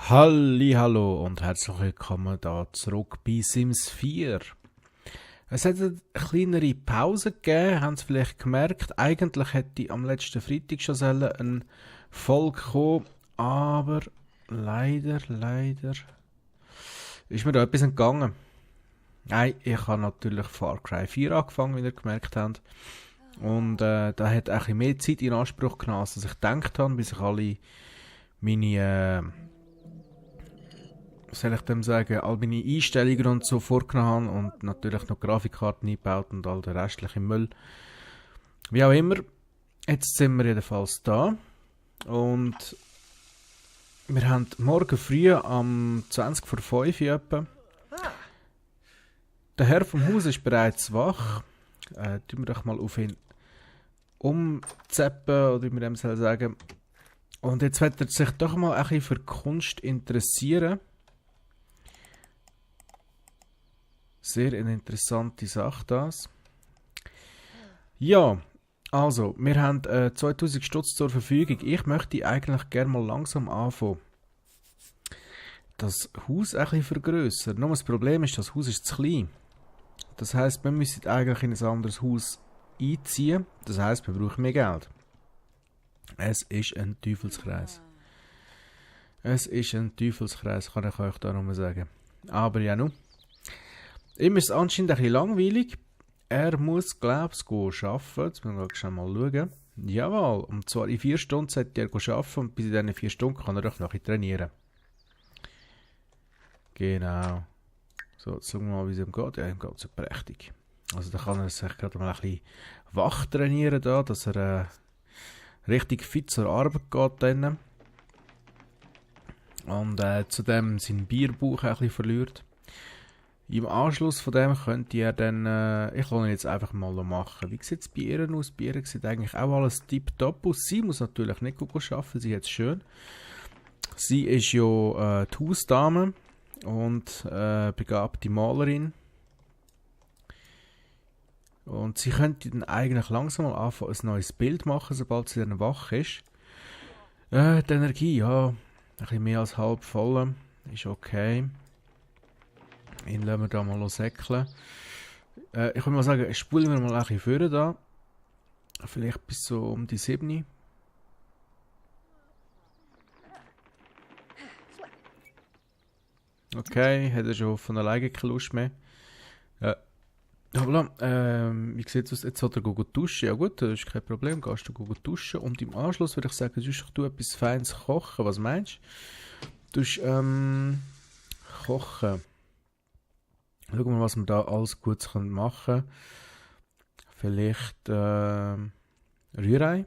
Hallo und herzlich willkommen da zurück bei Sims 4. Es hat eine kleinere Pause gegeben, haben Sie vielleicht gemerkt. Eigentlich hätte am letzten Freitag schon eine Folge kommen, aber leider ist mir da etwas entgangen. Nein, ich habe natürlich Far Cry 4 angefangen, wie ihr gemerkt habt. Und da hat ein bisschen mehr Zeit in Anspruch genommen, als ich gedacht habe, bis ich alle meine was soll ich dem sagen, all meine Einstellungen und so vorgenommen habe und natürlich noch Grafikkarten eingebaut und all der restliche Müll. Wie auch immer, jetzt sind wir jedenfalls da und wir haben morgen früh am 20 vor 5 Uhr etwa. Der Herr vom Haus ist bereits wach. Tun wir doch mal auf ihn umzappen, oder wie wir dem sagen. Und jetzt wird er sich doch mal ein bisschen für Kunst interessieren. Sehr eine interessante Sache das. Ja, also, wir haben 2000 Stutz zur Verfügung. Ich möchte eigentlich gerne mal langsam anfangen, das Haus ein bisschen vergrössern. Nur das Problem ist, das Haus ist zu klein. Das heisst, wir müssen eigentlich in ein anderes Haus einziehen. Das heisst, wir brauchen mehr Geld. Es ist ein Teufelskreis. Es ist ein Teufelskreis, kann ich euch da nur sagen. Aber ja, nun. Ihm ist es anscheinend ein bisschen langweilig. Er muss, glaube ich, arbeiten. Jetzt müssen wir mal schauen. Jawohl, und zwar in 4 Stunden sollte er arbeiten und bis in diesen 4 Stunden kann er auch noch trainieren. Genau. So, jetzt schauen wir mal, wie es ihm geht. Ja, ihm geht es so prächtig. Also da kann er sich gerade mal ein bisschen wach trainieren, da, dass er richtig fit zur Arbeit geht. Dann. Und zudem seinen Bierbauch ein bisschen verliert. Im Anschluss von dem könnte er dann, ich will ihn jetzt einfach mal machen. Wie sieht es bei ihr aus? Bei ihr sieht eigentlich auch alles tipptopp aus. Sie muss natürlich nicht arbeiten, sie hat es schön. Sie ist ja die Hausdame und begabte Malerin. Und sie könnte dann eigentlich langsam mal anfangen, ein neues Bild machen, sobald sie dann wach ist. Die Energie, ja, ein bisschen mehr als halb voll, ist okay. Ihn lassen wir da mal säckeln. Ich würde mal sagen, spulen wir mal ein bisschen vorne da. Vielleicht bis so um die 7. Okay, hat er schon von alleine keine Lust mehr. Voilà, wie sieht es aus? Jetzt hat er duschen. Ja gut, das ist kein Problem. Gehst du duschen. Und im Anschluss würde ich sagen, sonst du etwas Feines kochen. Was meinst du? Du kochen. Schauen wir mal, was wir da alles Gutes machen können. Vielleicht Rührei.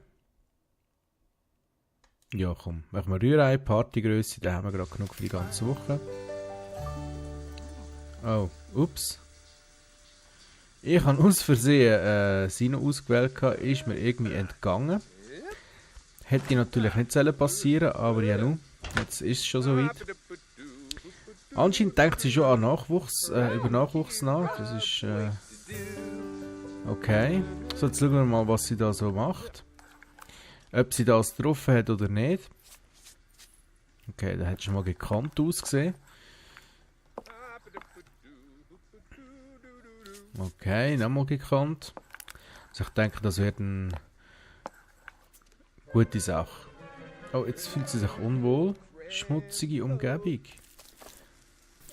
Ja komm, machen wir Rührei, Partygrösse, da haben wir gerade genug für die ganze Woche. Oh, ups. Ich habe aus Versehen Sino ausgewählt, ist mir irgendwie entgangen. Hätte natürlich nicht passieren sollen, aber ja nun, jetzt ist es schon soweit. Anscheinend denkt sie schon an Nachwuchs, über Nachwuchs nach. Das ist okay. So, jetzt schauen wir mal, was sie da so macht. Ob sie das getroffen hat oder nicht. Okay, da hat schon mal gekannt ausgesehen. Okay, nochmal gekannt. Also ich denke, das wird eine gute Sache. Oh, jetzt fühlt sie sich unwohl. Schmutzige Umgebung.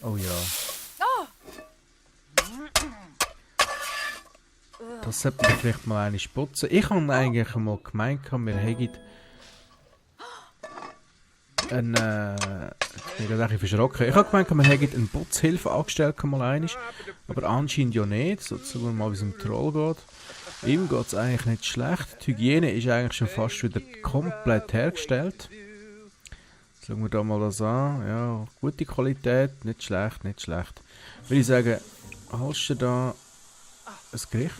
Oh ja. Das sollte man vielleicht mal eine putzen. Ich habe eigentlich mal gemeint, wir hätten ich bin ein verschrocken. Ich habe gemeint, wir hätten eine Putzhilfe angestellt, mal einmal. Aber anscheinend ja nicht. So, jetzt schauen wir mal, wie es dem Troll geht. Ihm geht es eigentlich nicht schlecht. Die Hygiene ist eigentlich schon fast wieder komplett hergestellt. Jetzt schauen wir da mal das an. Ja, gute Qualität, nicht schlecht, nicht schlecht. Würde ich sagen, holst du da ein Gericht?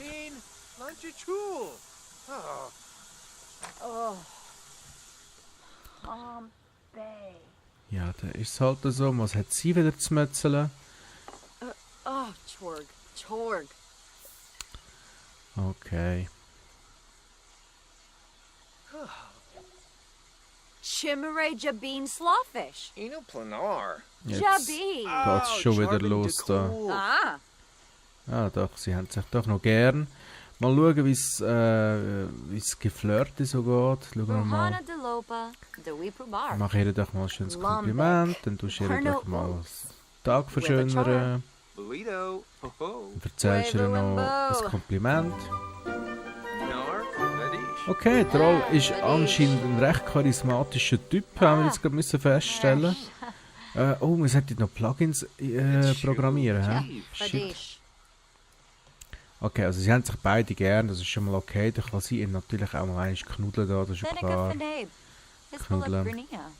Ja, da ist es halt so. Was hat sie wieder zu mützeln? Okay. Chimere Jabin Slawfish. Eno planar. Jetzt Jabin. geht's schon wieder los da. Ah. Ah, doch, sie haben sich doch noch gern. Mal schauen, wie es Geflirte so geht. Schauen wir mal. Rohana de Lopa, de Weepubar. Mach ihr doch mal ein schönes Kompliment. Dann tust du ihr doch mal den Tag verschönern. Luido. Ho ho. Dann erzählst du ihr noch ein Kompliment. Nar. Vedish. Okay, der Troll ist anscheinend ein recht charismatischer Typ, haben wir jetzt gerade müssen feststellen. Oh, wir sollten noch Plugins programmieren. Hä? Shit. Fadish. Okay, also sie haben sich beide gern, das ist schon mal okay. Da kann sie ihn natürlich auch mal einmal knuddeln da, das ist ja Seneca klar. Fanabe. Knuddeln. Hisbala Brinia.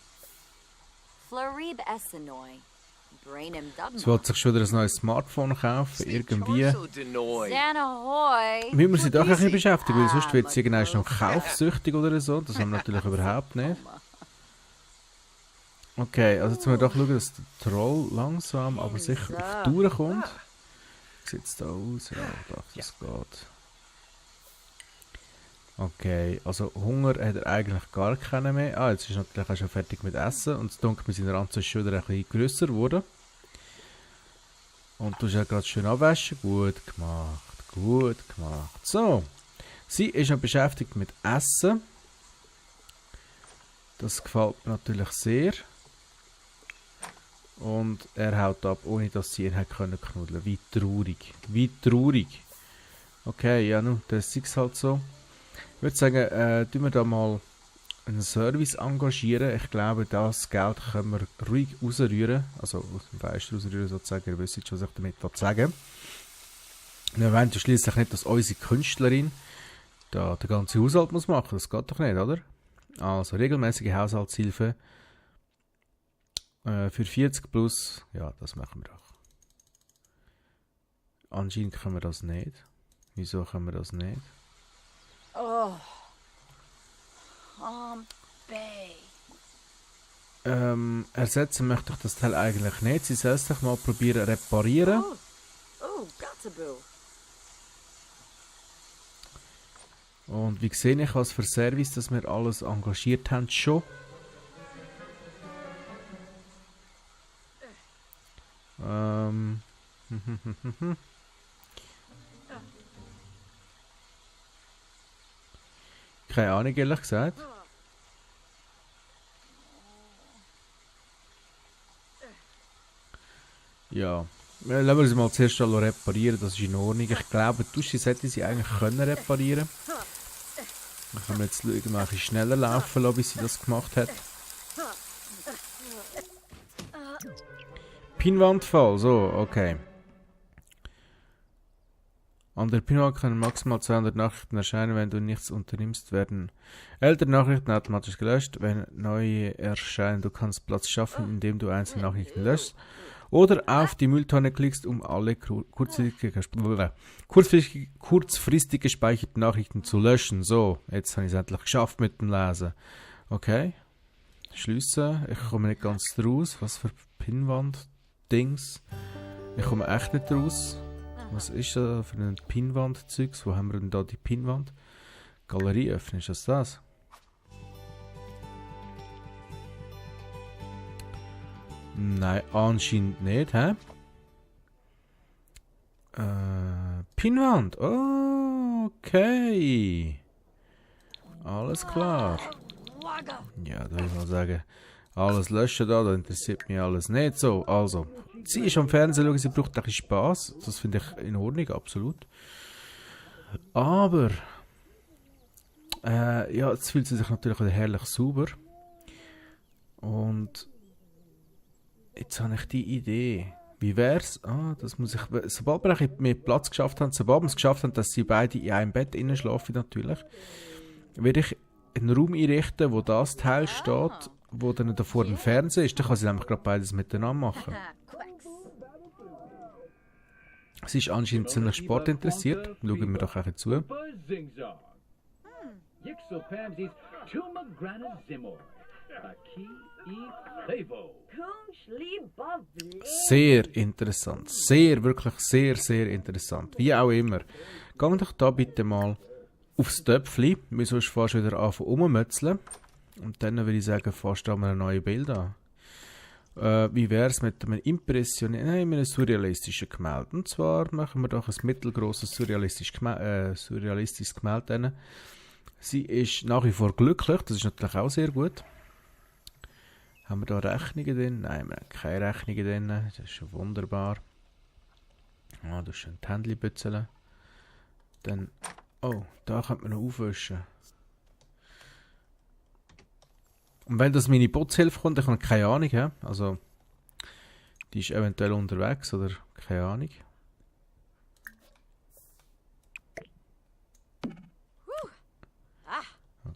Florib Essenoi. Brainham Sie Dubma. wollte sich schon wieder ein neues Smartphone kaufen, irgendwie. Torso denoy. Xanahoy. Müssen wir sie doch ein bisschen beschäftigen, weil sonst wird sie irgendwann noch kaufsüchtig oder so. Das haben wir natürlich überhaupt nicht. Okay, also jetzt müssen wir doch schauen, dass der Troll langsam, aber sicher auf die Tour kommt. Wie sieht es da aus? Ja, doch, das geht. Okay, also Hunger hat er eigentlich gar keinen mehr. Ah, jetzt ist er natürlich auch schon fertig mit Essen. Und das Dunkel mit seiner Ranze ist schon wieder ein bisschen grösser geworden. Und du hast ja gerade schön abwaschen. Gut gemacht, gut gemacht. So, sie ist noch beschäftigt mit Essen. Das gefällt mir natürlich sehr. Und er haut ab, ohne dass sie ihn hat knuddeln können. Wie traurig. Wie traurig. Okay, ja, nun, das ist halt so. Ich würde sagen, tun wir da mal einen Service engagieren. Ich glaube, das Geld können wir ruhig rausrühren. Also aus dem Fenster rausrühren sozusagen. Ihr wisst, was ich damit sagen will. Wir wollen ja schliesslich nicht, dass unsere Künstlerin da den ganzen Haushalt muss machen. Das geht doch nicht, oder? Also regelmäßige Haushaltshilfe. Für 40 plus, ja, das machen wir doch. Anscheinend können wir das nicht. Wieso können wir das nicht? Oh. Bay. Ersetzen möchte ich das Teil eigentlich nicht. Sie soll es doch mal probieren reparieren. Oh, Gataboo. Und wie sehe ich, was für Service, dass wir alles engagiert haben, schon? Keine Ahnung, ehrlich gesagt. Ja. Lassen wir sie mal zuerst reparieren, das ist in Ordnung. Ich glaube, die Dusche hätte sie eigentlich können reparieren. Dann können wir jetzt irgendwann ein bisschen schneller laufen lassen, bis sie das gemacht hat. Pinnwandfall, so, okay. An der Pinnwand können maximal 200 Nachrichten erscheinen, wenn du nichts unternimmst, werden ältere Nachrichten automatisch gelöscht, wenn neue erscheinen. Du kannst Platz schaffen, indem du einzelne Nachrichten löschst oder auf die Mülltonne klickst, um alle kurzfristig gespeicherten Nachrichten zu löschen. So, jetzt habe ich es endlich geschafft mit dem Lesen. Okay, schliessen. Ich komme nicht ganz raus. Was für Pinnwand-Dings? Ich komme echt nicht raus. Was ist da für ein Pinnwand-Zeugs? Wo haben wir denn da die Pinnwand? Galerie öffnen, ist das? Nein, anscheinend nicht, hä? Pinnwand, oh, okay. Alles klar. Ja, da würde ich mal sagen, alles löschen da interessiert mich alles nicht so. Also, sie ist am Fernsehen, schauen, sie braucht ein bisschen Spass. Das finde ich in Ordnung, absolut. Aber, ja, jetzt fühlt sie sich natürlich wieder herrlich sauber. Und jetzt habe ich die Idee. Wie wär's? Das muss ich, sobald wir ein bisschen mehr Platz geschafft haben, sobald wir es geschafft haben, dass sie beide in einem Bett innen schlafen natürlich, werde ich einen Raum einrichten, wo das Teil steht, wo dann davor ein Fernseher ist. Dann kann sie nämlich gerade beides miteinander machen. Sie ist anscheinend ziemlich sportinteressiert. Schauen wir doch ein bisschen zu. Sehr interessant. Sehr, wirklich sehr, sehr interessant. Wie auch immer. Geh doch da bitte mal aufs Töpfchen. Wir sonst fast wieder anfangen rummützeln. Und dann würde ich sagen, fast haben wir ein neues Bild an. Wie wäre es mit einem einem surrealistischen Gemälde? Und zwar machen wir doch ein mittelgrosses surrealistisches Gemälde. Sie ist nach wie vor glücklich, das ist natürlich auch sehr gut. Haben wir da Rechnungen drin? Nein, wir haben keine Rechnungen drin. Das ist schon wunderbar. Ah, das ist schön die Händchen bützeln. Dann, oh, da könnte man noch aufwischen. Und wenn das meine Putzhilfe kommt, ich habe keine Ahnung. Ja? Also, die ist eventuell unterwegs oder keine Ahnung.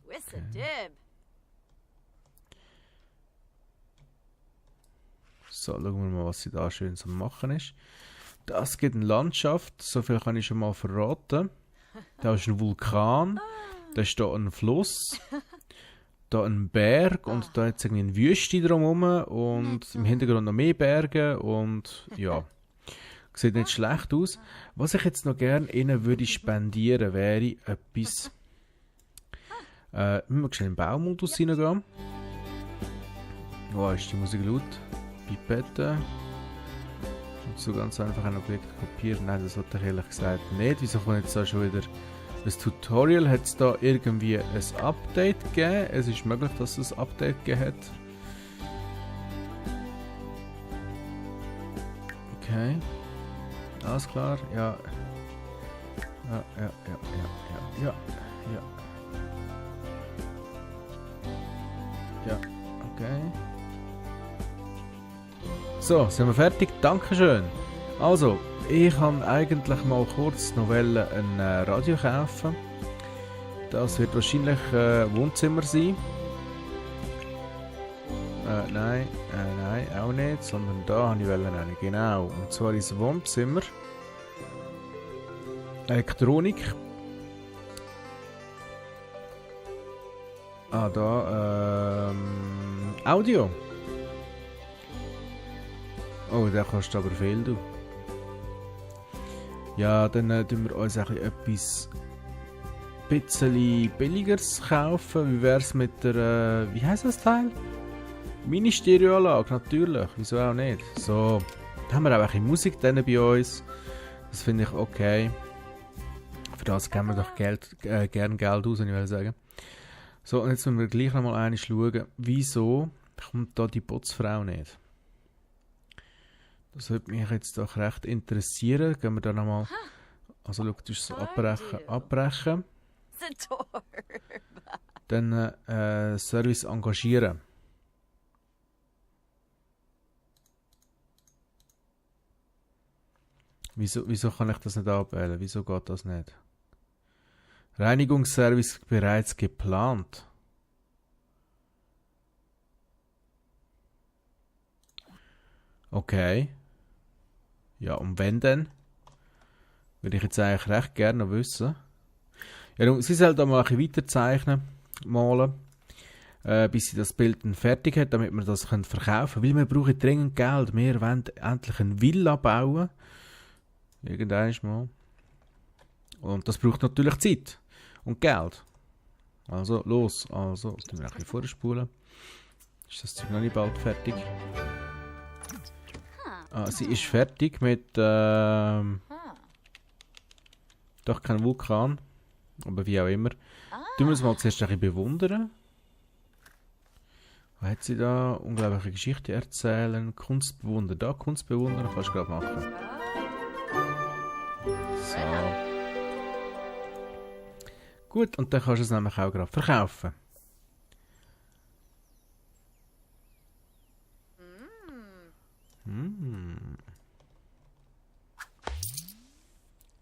What's a dib? So, schauen wir mal, was sie da schön zu machen ist. Das gibt eine Landschaft, so viel kann ich schon mal verraten. Da ist ein Vulkan, da ist da ein Fluss, da ein Berg und da hat es irgendwie eine Wüste drumherum und im Hintergrund noch mehr Berge und ja, sieht nicht schlecht aus. Was ich jetzt noch gerne ihnen würde spendieren, wäre etwas. Wir müssen schnell in den Baumodus reingehen. Wo ist die Musik laut? Pipette. Und so ganz einfach ein Objekt kopieren. Nein, das wollte ich ehrlich gesagt nicht. Wieso kommt jetzt da schon wieder ein Tutorial? Hat es da irgendwie ein Update gegeben? Es ist möglich, dass es ein Update gegeben hat. Okay. Alles klar, ja. Ja. Ja, okay. So, sind wir fertig? Dankeschön. Also, ich kann eigentlich mal kurz noch ein Radio kaufen. Das wird wahrscheinlich Wohnzimmer sein. Nein, auch nicht, sondern da habe ich einen. Genau, und zwar ist Wohnzimmer. Elektronik. Da, Audio. Oh, der kostet aber viel, du. Ja, dann tun wir uns etwas bisschen billigeres kaufen. Wie wäre es mit der, wie heisst das Teil? Mini-Stereoanlage, natürlich. Wieso auch nicht? So, da haben wir auch ein bisschen Musik bei uns. Das finde ich okay. Für das geben wir doch gerne Geld aus, wenn ich sagen. So, und jetzt müssen wir gleich noch mal einmal schauen, wieso kommt da die Putzfrau nicht? Das würde mich jetzt doch recht interessieren. Gehen wir da nochmal. Also, schau, du so abbrechen. Dann Service engagieren. Wieso kann ich das nicht abwählen? Wieso geht das nicht? Reinigungsservice bereits geplant. Okay. Ja, und wenn denn? Würde ich jetzt eigentlich recht gerne noch wissen. Ja, sie soll da mal ein bisschen weiterzeichnen, malen, bis sie das Bild dann fertig hat, damit wir das verkaufen können. Weil wir brauchen dringend Geld. Wir wollen endlich eine Villa bauen. Irgendwann mal. Und das braucht natürlich Zeit. Und Geld. Also, los. Also, jetzt müssen wir ein bisschen vorspulen. Ist das Zeug noch nicht bald fertig? Sie ist fertig mit doch kein Vulkan, aber wie auch immer. Du musst mal zuerst ein bisschen bewundern. Was hat sie da? Unglaubliche Geschichte erzählen, Kunst bewundern. Da Kunst bewundern kannst du gerade machen. So. Gut, und dann kannst du es nämlich auch gerade verkaufen.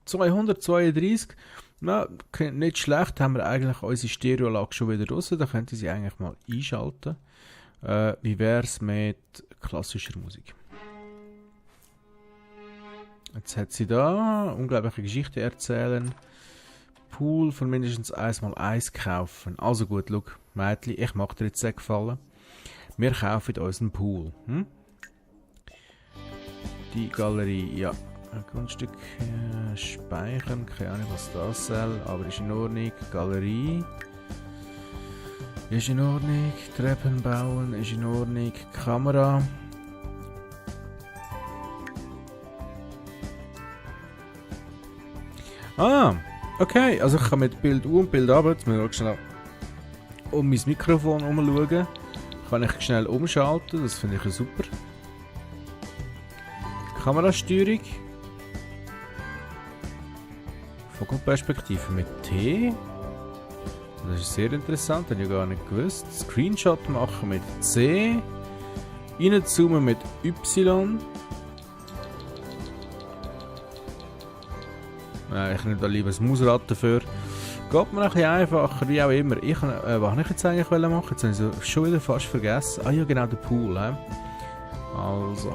232. Na, nicht schlecht, haben wir eigentlich unsere Stereoanlage schon wieder draussen. Da könnt ihr sie eigentlich mal einschalten. Wie wäre es mit klassischer Musik? Jetzt hat sie da unglaubliche Geschichte erzählen. Pool von mindestens 1x1 kaufen. Also gut, schau, Mädchen, ich mache dir jetzt einen Gefallen. Wir kaufen uns einen Pool. Die Galerie, ja. Ein Grundstück speichern, keine Ahnung was das soll, aber ist in Ordnung. Galerie. Ist in Ordnung. Treppen bauen ist in Ordnung. Kamera. Ah, okay. Also ich kann mit Bild U und Bild ab. Jetzt müssen wir schnell um mein Mikrofon herumschauen. Kann ich schnell umschalten. Das finde ich ja super. Kamerasteuerung. Vogelperspektive mit T. Das ist sehr interessant, habe ich gar nicht gewusst. Screenshot machen mit C. Reinzoomen mit Y. Ich nehme da lieber das Mausrad dafür. Geht mir ein bisschen einfacher, wie auch immer. Was wollte ich jetzt eigentlich machen? Jetzt habe ich es schon wieder fast vergessen. Ah ja, genau, der Pool. Also.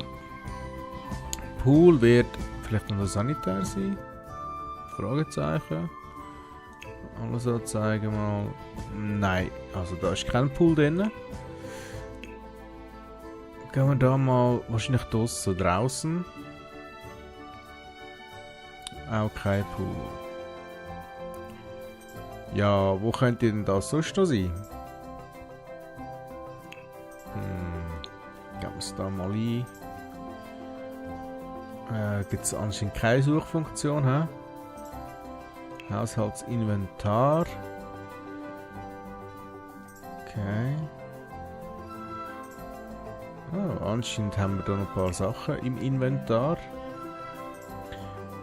Pool wird vielleicht noch sanitär sein? Fragezeichen. Alles so zeigen mal. Nein, also da ist kein Pool drin. Gehen wir da mal wahrscheinlich draussen, draußen. Auch kein Pool. Ja, wo könnte denn das sonst noch sein? Geben wir es da mal ein. Gibt es anscheinend keine Suchfunktion, hä? Haushaltsinventar. Okay. Oh, anscheinend haben wir da noch ein paar Sachen im Inventar.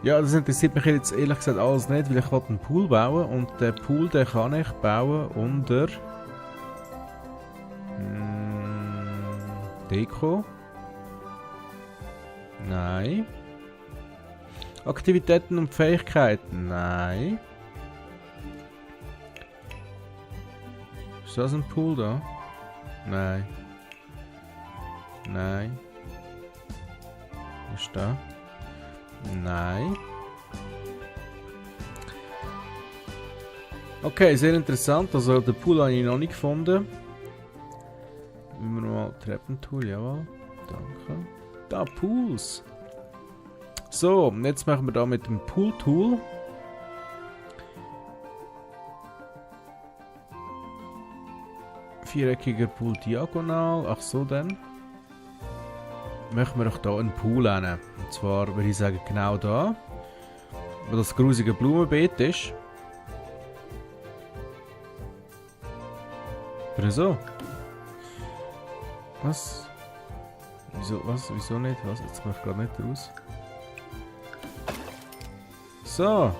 Ja, das interessiert mich jetzt ehrlich gesagt alles nicht, weil ich wollte einen Pool bauen und den Pool den kann ich bauen unter Deko. Nein. Aktivitäten und Fähigkeiten. Nein. Ist das ein Pool da? Nein. Nein. Was ist da? Nein. Okay, sehr interessant. Also den Pool habe ich noch nicht gefunden. Nehmen wir mal Treppentool, jawohl. Danke. Da, Pools. So, jetzt machen wir da mit dem Pool-Tool. Viereckiger Pool diagonal. Ach so, dann. Machen wir doch da einen Pool hin. Und zwar würde ich sagen, genau da. Wo das grusige Blumenbeet ist. Oder so. Was? Wieso, was? Wieso nicht? Was? Jetzt komme ich gerade nicht raus. So.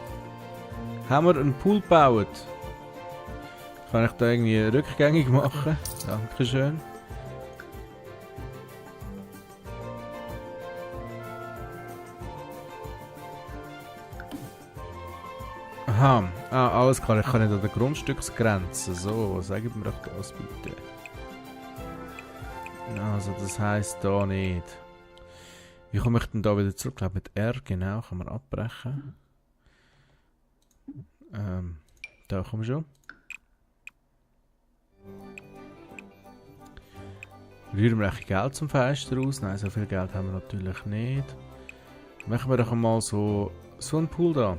Haben wir einen Pool gebaut. Kann ich da irgendwie rückgängig machen? Dankeschön. Aha. Ah, alles klar. Ich kann nicht an der Grundstücksgrenze. So, sagen wir doch das bitte. Also, das heisst da nicht. Wie komme ich denn da wieder zurück? Ich glaube mit R, genau, kann man abbrechen. Da kommen wir schon. Rühren wir echt Geld zum Fenster raus? Nein, so viel Geld haben wir natürlich nicht. Machen wir doch einmal so einen Pool da.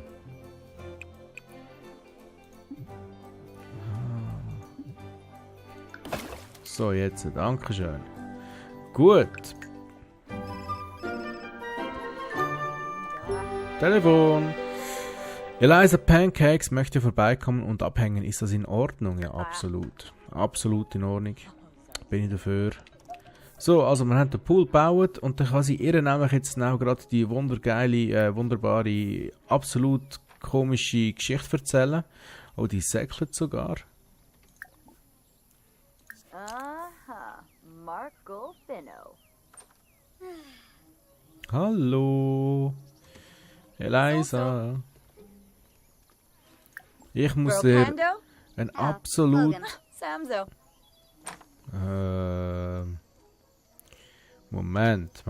So, jetzt, dankeschön. Gut. Telefon. Eliza Pancakes möchte vorbeikommen und abhängen. Ist das in Ordnung? Ja, absolut. Absolut in Ordnung. Bin ich dafür. So, also wir haben den Pool gebaut und dann kann sie ihr nämlich jetzt auch gerade die wundergeile, wunderbare, absolut komische Geschichte erzählen. Oh, die säckelt sogar. Aha, Marco Finno. Hallo. Eliza. Ich muss dir ein absolut... Samzo. Moment.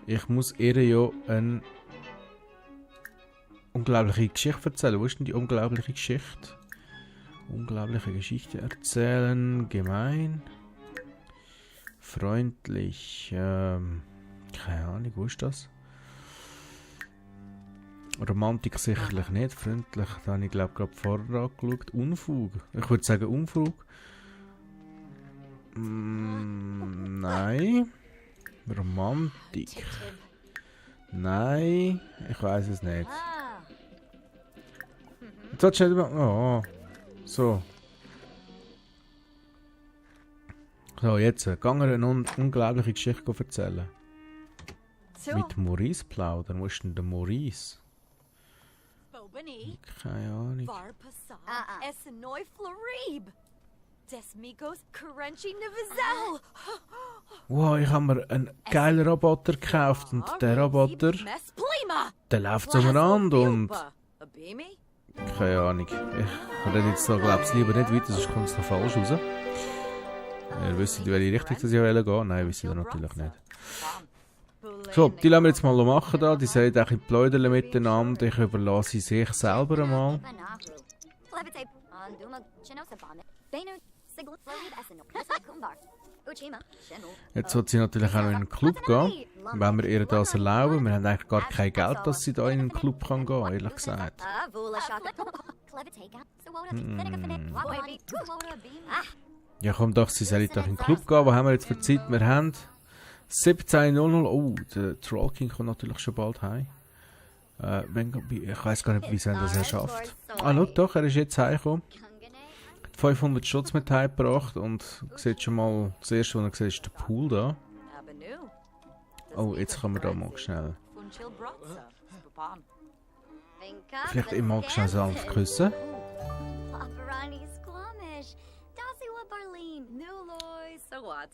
Ich muss ihr ja eine unglaubliche Geschichte erzählen. Wo ist denn die unglaubliche Geschichte? Unglaubliche Geschichte erzählen. Gemein. Freundlich. Keine Ahnung, wo ist das? Romantik sicherlich nicht. Freundlich, da habe ich glaube gerade vorher angeschaut. Unfug. Ich würde sagen Unfug. Nein. Romantik. Nein. Ich weiß es nicht. Ah. Jetzt hat schnell über. Oh. So. So, jetzt. Gehen wir eine unglaubliche Geschichte erzählen. So. Mit Maurice plaudern. Wo ist denn der Maurice? Bobany, Keine Ahnung. Varpasa, Uh-uh. Essenoi Florib, Desmigos Karenchi Nivazel. Wow, ich habe mir einen geilen Roboter gekauft und der Roboter, der läuft so umeinander und Abimi? keine Ahnung. Ich rede jetzt da glaube ich lieber nicht weiter, sonst kommt es noch falsch raus. Ihr wisst, in welche Richtung das ich gehen. Nein, wisst ihr natürlich nicht. So, die lassen wir jetzt mal machen da. Die sagen auch in Pläuderle miteinander. Ich überlasse sich selber einmal. Jetzt wird sie natürlich auch noch in einen Club gehen. Wenn wir ihr das erlauben. Wir haben eigentlich gar kein Geld, dass sie da in einen Club kann gehen, ehrlich gesagt. Ja komm doch, sie soll doch in den Club gehen. Was haben wir jetzt für Zeit? Wir haben 17:00. Oh, der Troll King kommt natürlich schon bald heim. Ich weiß gar nicht, wie er das schafft. Ah, schau doch, er ist jetzt heimgekommen. Hat 500 Schutz mit heimgebracht und sieht schon mal, das erste, was er sieht, ist der Pool da. Oh, jetzt kann man da mal schnell. Vielleicht immer mal schnell sanft küssen.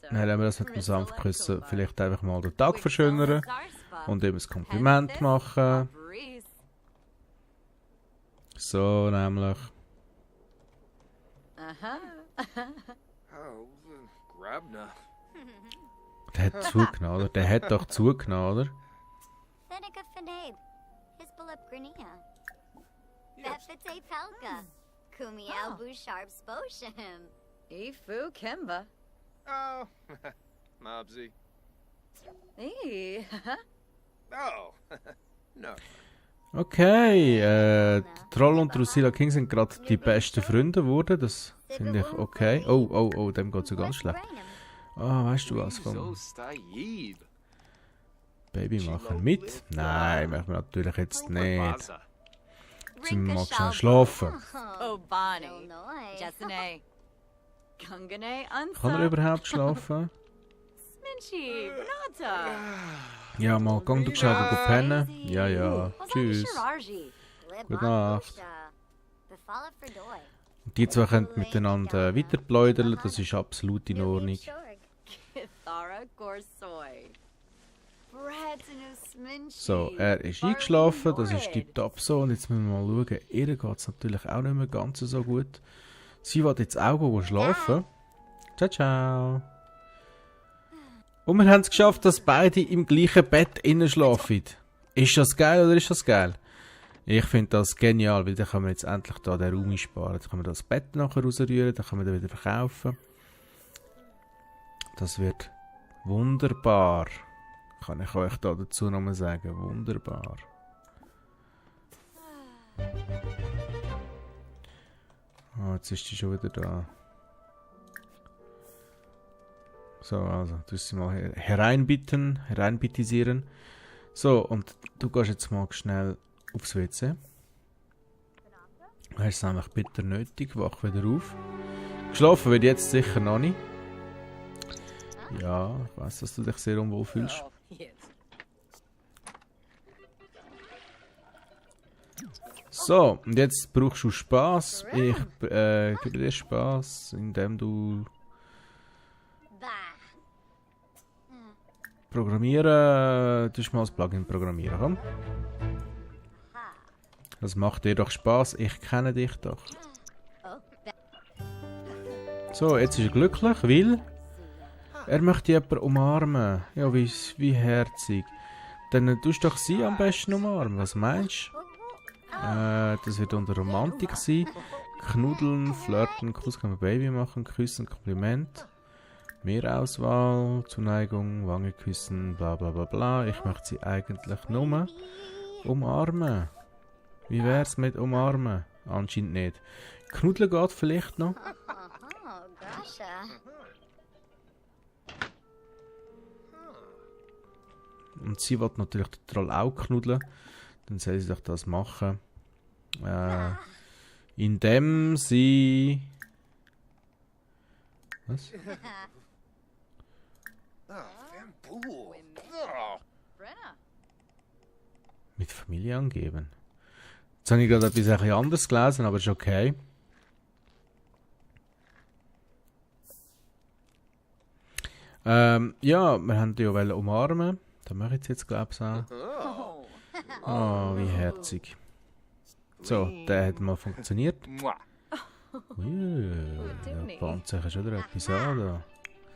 Dann haben wir das mit dem sanft küssen. Vielleicht einfach mal den Tag verschönern und ihm ein Kompliment machen. So, nämlich. Oh, Grabna. Der hat zugenommen, oder? Der hat doch zugenommen, oder? Ifu Kimba. Oh, Mobsy. Hey. Oh, no. Okay, Troll und Drusilla King sind gerade die besten Freunde geworden. Das finde ich okay. Oh, dem geht es so ganz schlecht. Ah, weißt du was So vom Stayib. Baby machen mit? Nein, machen wir natürlich jetzt nicht. Sie mag schnell schlafen. Obani. Jessene. Kungane Kann er Unsa. überhaupt schlafen? Minchi. Nata. Ja, mal, gang du schnell pennen. Ja. Tschüss. Gute Nacht. Und die zwei können miteinander weiter plaudern, das ist absolut in Ordnung. Kithara Gorsoi. Bratinus Minchi. So, er ist eingeschlafen, das ist tipptopp so. Und jetzt müssen wir mal schauen, ihr geht es natürlich auch nicht mehr ganz so gut. Sie will jetzt auch schlafen. Ciao, ciao. Und wir haben es geschafft, dass beide im gleichen Bett innen schlafen. Ist das geil oder ist das geil? Ich finde das genial, weil dann können wir jetzt endlich da den Raum einsparen. Dann können wir das Bett nachher rausrühren, dann können wir das wieder verkaufen. Das wird wunderbar. Kann ich euch da dazu nochmal sagen. Wunderbar. Ah, jetzt ist sie schon wieder da. So, also, du sie mal hereinbittisieren. So, und du gehst jetzt mal schnell aufs WC. Du hast es nämlich bitter nötig, wach wieder auf. Geschlafen wird jetzt sicher noch nicht. Ja, ich weiss, dass du dich sehr unwohl fühlst. Oh, yes. So, und jetzt brauchst du Spaß. Ich gebe dir Spaß, indem du programmieren. Du musst mal das Plugin programmieren, komm. Das macht dir doch Spaß. Ich kenne dich doch. So, jetzt ist er glücklich, weil er möchte jemanden umarmen. Ja, wie herzig. Dann tust du doch sie am besten umarmen. Was meinst du? Das wird unter Romantik sein. Knuddeln, flirten, Kuss kann man Baby machen, küssen, Kompliment. Mehrauswahl, Zuneigung, Wange küssen, bla bla bla bla. Ich möchte sie eigentlich nur umarmen. Wie wär's mit umarmen? Anscheinend nicht. Knuddeln geht vielleicht noch. Oh, gotcha. Und sie will natürlich den Troll auch knuddeln. Dann soll sie doch das machen. Indem sie... Was? Oh, Bambool. Oh. Brenna. Mit Familie angeben. Jetzt habe ich gerade etwas ein bisschen anderes gelesen, aber ist okay. Ja, wir haben die ja umarmen. Das mache ich jetzt glaube ich auch. Oh. Oh, wie herzig. So, der hat mal funktioniert. Mwah. Ui, Dooney. da bahnt sich schon wieder etwas an. Da.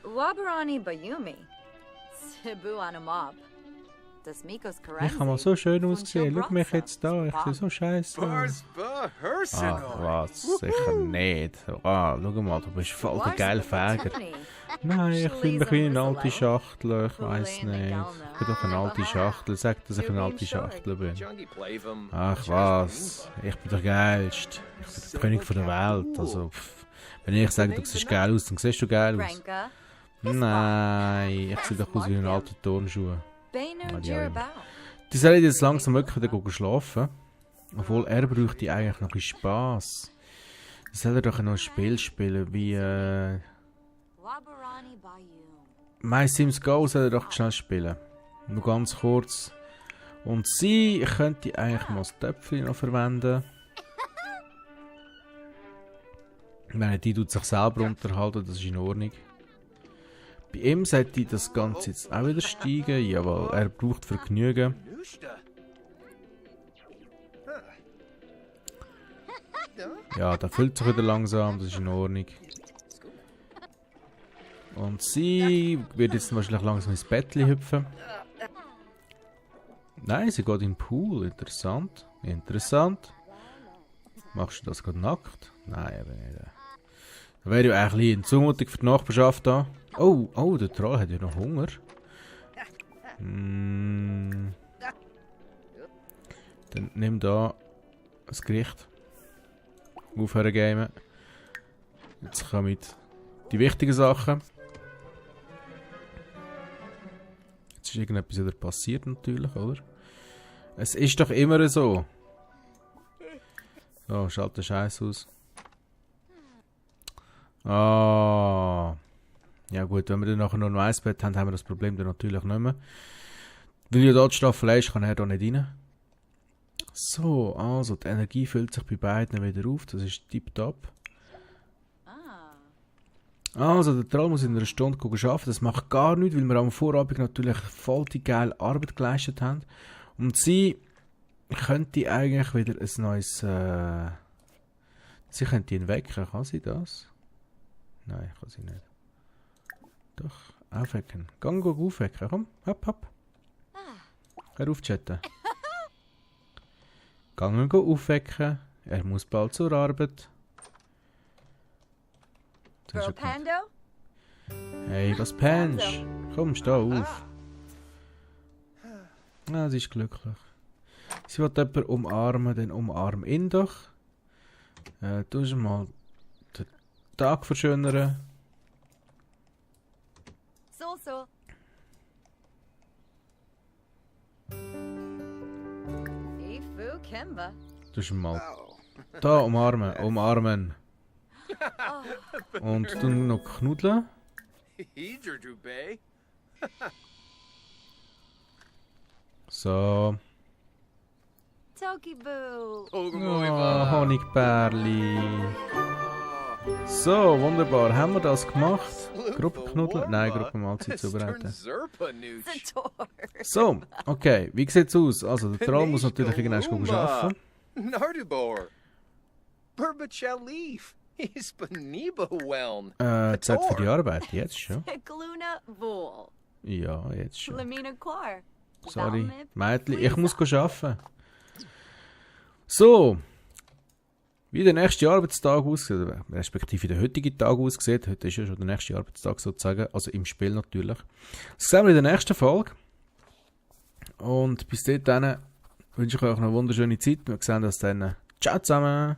Wabarani Bayumi. Cebu on a mob. Das Mikos Ich habe mal so schön ausgesehen. Schau mich jetzt da, ich sehe so scheiße aus. Barspa Ah, Hersenor. was? Sicher nicht. Ah, schau mal, du bist voll der geile Fäger. Nein, ich fühle mich wie eine alte Schachtel, ich weiß nicht. Ich bin doch eine alte Schachtel, sag, dass ich eine alte Schachtel bin. Jungie Plavum. Ach was, ich bin der Geilste. Ich bin der König von der Welt. Also, wenn ich sage, du siehst geil aus, dann siehst du geil aus. Franca. Nein, ich sehe doch aus wie ein alter Turnschuh. Bainer Ja, Jirabao. Die sollen jetzt langsam wirklich wieder gehen schlafen. Obwohl, er bräuchte eigentlich noch ein bisschen Spass. Die sollen doch noch ein Spiel spielen, wie Wabarani Bayum. My Sims Go soll er doch schnell spielen. Nur ganz kurz. Und sie könnte eigentlich mal das Töpfchen noch verwenden. Ich meine, die tut sich selber unterhalten, das ist in Ordnung. Bei ihm sollte das Ganze jetzt auch wieder steigen. Jawohl, er braucht Vergnügen. Nushta. Ja, der füllt sich wieder langsam, das ist in Ordnung. Und sie wird jetzt wahrscheinlich langsam ins Bettchen hüpfen. Nein, sie geht in den Pool. Interessant. Interessant. Machst du das gerade nackt? Nein, aber nicht. Das wäre ja eigentlich eine Zumutung für die Nachbarschaft da. Oh, oh, der Troll hat ja noch Hunger. Dann nimm da das Gericht. Aufhören gamen. Jetzt kommen die wichtigen Sachen. Jetzt ist irgendetwas wieder passiert natürlich, oder? Es ist doch immer so. So, schalt den Scheiß aus. Ah. Ja gut, wenn wir dann nachher noch ein Eisbett haben, haben wir das Problem dann natürlich nicht mehr. Weil ja dort Staffelei ist, kann er da nicht rein. So, also die Energie füllt sich bei beiden wieder auf, das ist tipptopp. Also der Troll muss in einer Stunde arbeiten, das macht gar nichts, weil wir am Vorabend natürlich voll die geile Arbeit geleistet haben. Und sie könnte eigentlich wieder ein neues... sie könnte ihn wecken, kann sie das? Nein, kann sie nicht. Doch, aufwecken. Gang aufwecken, komm, hopp, hopp. Hör auf chatten. Gang aufwecken, er muss bald zur Arbeit. Das ist Bro ja gut. Pando? Hey, was pennst? Komm, steh auf. Ah, sie ist glücklich. Sie will jemanden umarmen, dann umarm ihn doch. Du mal den Tag verschönern. So. Ifu Kimba. Du mal Oh. da umarmen, umarmen. Und du noch knuddeln. Hydra Dubé. So. Tokiboo. Oh, Honigbärli. So, wunderbar. Haben wir das gemacht? Gruppenknuddel? Nein, Gruppenmahlzeit zubereiten. Sator. So, okay. Wie sieht's aus? Also, der Troll muss natürlich irgendwann arbeiten. Nardubor. Burbachalif. Hispaniba Weln. Zeit für die Arbeit. Jetzt schon. Gluna Vool. Ja, jetzt schon. Lamina Quar. Sorry. Mädchen, ich muss arbeiten. So. Wie der nächste Arbeitstag aussieht, respektive der heutige Tag aussieht. Heute ist ja schon der nächste Arbeitstag sozusagen. Also im Spiel natürlich. Das sehen wir in der nächsten Folge. Und bis dahin wünsche ich euch noch eine wunderschöne Zeit. Wir sehen uns dann. Ciao zusammen!